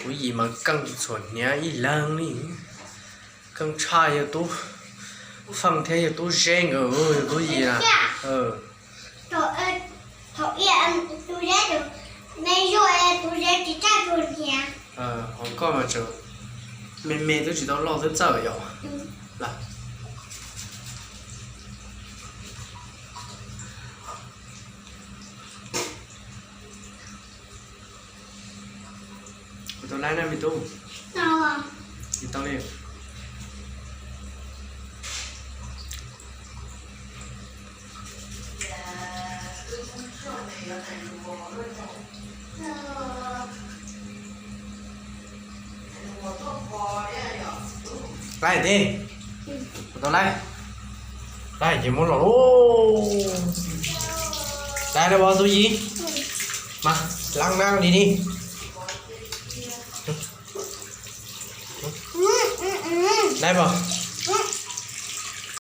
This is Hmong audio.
Tub Yis mas keej txhuam hniav ib leeg li. Keej tshaj yawg Tub Feej thiab yawg Tub Zeb nkawd, yawg Tub Yis na. Hos koj mas tseem me me twb tsis tau loj twb txawj yom. Kuv tau laib na me tub. Tau li. Laib thiab. Kuv tau laib. Laib ces muab los lauj. Laib na Tub Yis. Mas leej na li ni. Laib mas.